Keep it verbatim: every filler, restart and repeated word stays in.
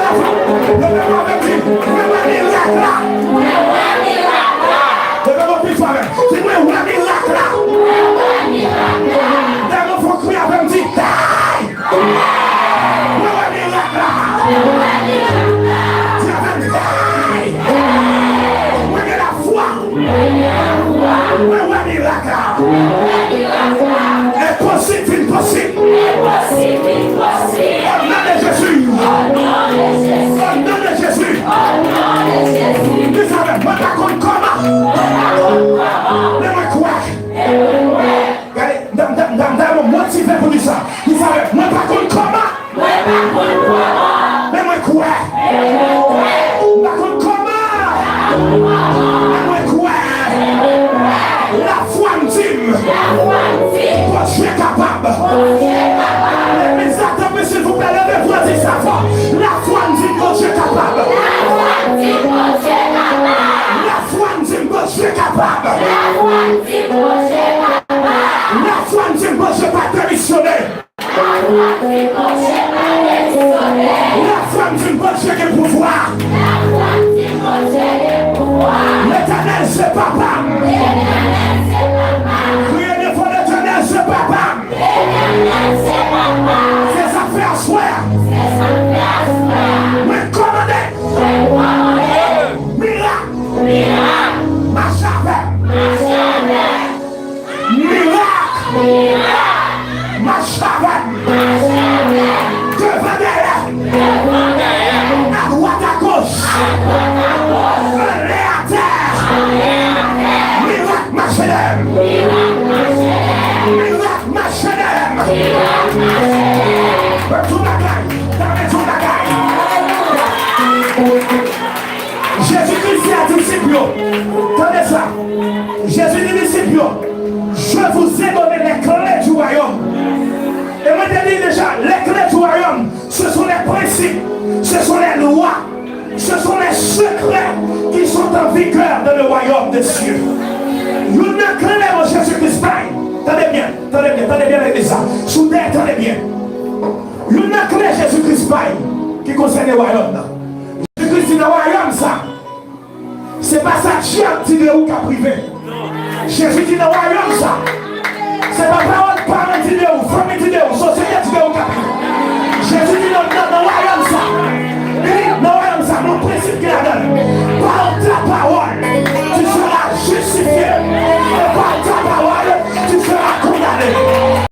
Leve men w avè m, di, mwen wè mirak la. Leve men w pi fò avè m. Di, mwen wè mirak la. Dèyè w fè yon kri avè m, di, hey! Mwen wè mirak la. Di avè m, hey! Mwen gen lafwa. Mwen wè mirak la. Enposib vin posib. Enposib vin posib. O non de Jezi. O non de Jezi. O non de Jezi. O non de Jezi. Di sa avè m, mwen pa konn kòman. Mwen pa konn kòman. Men mwen kwè. Men mwen kwè. Gade, m ta, m ta, m ta, m ta motive pou di sa. Di sa avè m, mwen pa konn kòman. Mwen pa konn kòman. Men mwen kwè. Men mwen kwè. M pa konn kòman. Men mwen kwè. Men mwen kwè. Lafwa m di m. Lafwa m di m. Bondye kapab. Bondye kapab. Legliz la, tanpri, silvouplè, leve vwa, di sa fò. Lafwa m di m Bondye kapab. Lafwa m di m Bondye kapab. Lafwa m di m Bondye kapab. Lafwa m di m Bondye kapab. Lafwa m di m Bondye pa demisyone. Lafwa m di m Bondye gen pouvwa. Letènèl se papa m. Kriye devan Letènèl se papa m. Se sa k fè aswè a. Mwen kòmande. Mirak. Mache avè m. Mirak. Mache avè m. Devan dèyè. Adwat agoch. Anlè atè. Mirak mache dèyè m. Mirak mache dèyè m. Mwen di yon bagay. Dame di yon bagay. Jezi Kris di a disip yo, tande sa, Jezi di disip yo, je vous ai donné les clés du royaume. E mwen te di deja, les clés du royaume, ce sont les principes, ce sont les lois, ce sont les secrets qui sont en vigueur dans le royaume de Dieu. Youn nan kle yo Jezi Kris bay, tande byen, tande byen, tande byen legliz la, sou tè, tande byen. Youn nan kle Jezi Kris bay ki konsène wayòm nan. Jezi Kris di nan wayòm sa, se pa sa dyab di de ou k ap rive. Jezi di nan wayòm sa, se pa pawòl